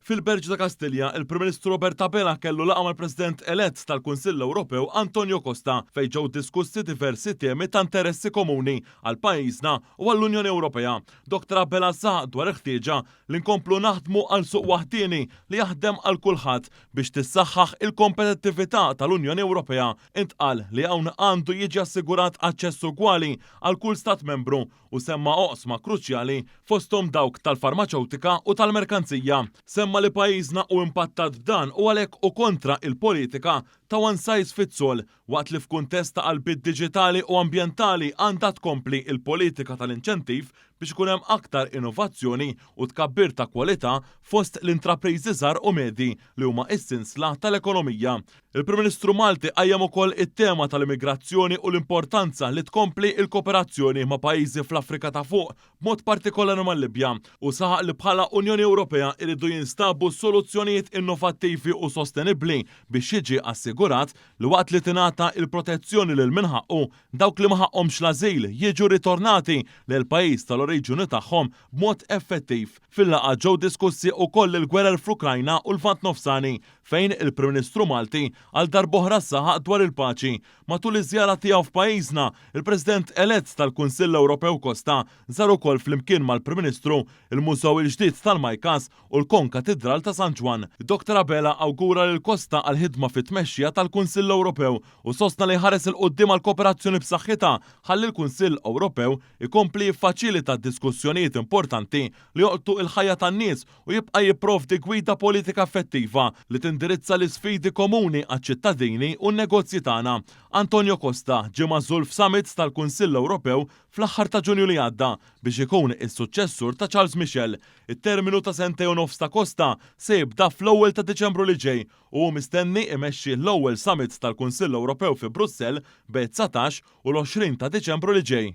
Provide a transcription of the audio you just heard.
Fil-Berġ ta' Kastilja, il-Prim Ministru Robert Abela kellu laqgħa mal-President elett tal-Kunsill Ewropew Antonio Costa fejn ġew diskussi diversi temi ta' interessi komuni għal pajjiżna u għall-Unjoni Ewropea. Dr Abela saħaq dwar il-ħtieġa li nkomplu naħdmu għal suq waħdieni li jaħdem għal kulħadd biex tissaħħaħ il-kompetittività tal-Unjoni Ewropea. Intqal li hawn għandu jiġi assigurat aċċess ugwali għal kull stat membru u semma oqsma kruċjali fosthom dawk tal-farmaċewtika u tal-merkanzija. Semma li pajjiżna hu impattat b'dan u għalhekk hu kontra il-politika ta' one size fits all waqt li f'kuntest ta' qalbiet diġitali u ambjentali għandha tkompli il-politika tal-inċentiv biex ikun hemm aktar innovazzjoni u tkabbir ta' kwalità fost l-intrapriżi żgħar u medji li huma s-sinsla tal-ekonomija. Il-Prim Ministru Malti qajjem ukoll it-tema tal-immigrazzjoni u l-importanza li tkompli l-kooperazzjoni ma' pajjiżi fl-Afrika ta' Fuq, b'mod partikolari mal-Libja, u saħaq li bħala Unjoni Ewropea jridu jinstabu soluzzjonijiet innovattivi u sostenibbli biex jiġi assigurat li waqt li tingħata l-protezzjoni lil min ħaqqu, dawk li ma ħaqqhomx l-ażil jiġu ritornati lejn il-pajjiż tal-oriġini tagħhom b'mod effettiv. Fil-laqgħa ġew diskussi wkoll il-gwerer fl-Ukrajna u l-Lvant Nofsani, fejn il-Prim Ministru Malti għal darb'oħra saħaq dwar il-paċi. Matul iż-żjara tiegħu f'pajjiżna, il-President elett tal-Kunsill Ewropew Costa żar ukoll flimkien mal-Prim Ministru il-Mużew il-ġdid tal-Majkas u l-Konkatidral ta' San Ġwann. Dr Abela awgura lil Costa għall-ħidma fit-tmexxija tal-Kunsill Ewropew u sostna li jħares 'il quddiem għal kooperazzjoni b'saħħitha ħalli l-Kunsill Ewropew ikompli jiffaċilita diskussjonijiet importanti li jolqtu l-ħajja tan-nies u jibqa' jipprovdi gwida politika effettiva li tindirizza l-isfidi komuni għaċ-ċittadini u n-negozji tagħna. Antonio Costa ġie magħżul f'summit tal-Kunsill Ewropew fl-aħħar ta' Ġunju li għadda biex ikun is-suċċessur ta' Charles Michel. It-terminu ta' sentejn u nofs ta' Costa se jibda fl-ewwel ta' Diċembru li ġej u hu mistenni imexxi l-ewwel summit tal-Kunsill Ewropew fi Brussell bejn 19 u l-20 ta' Diċembru li ġej.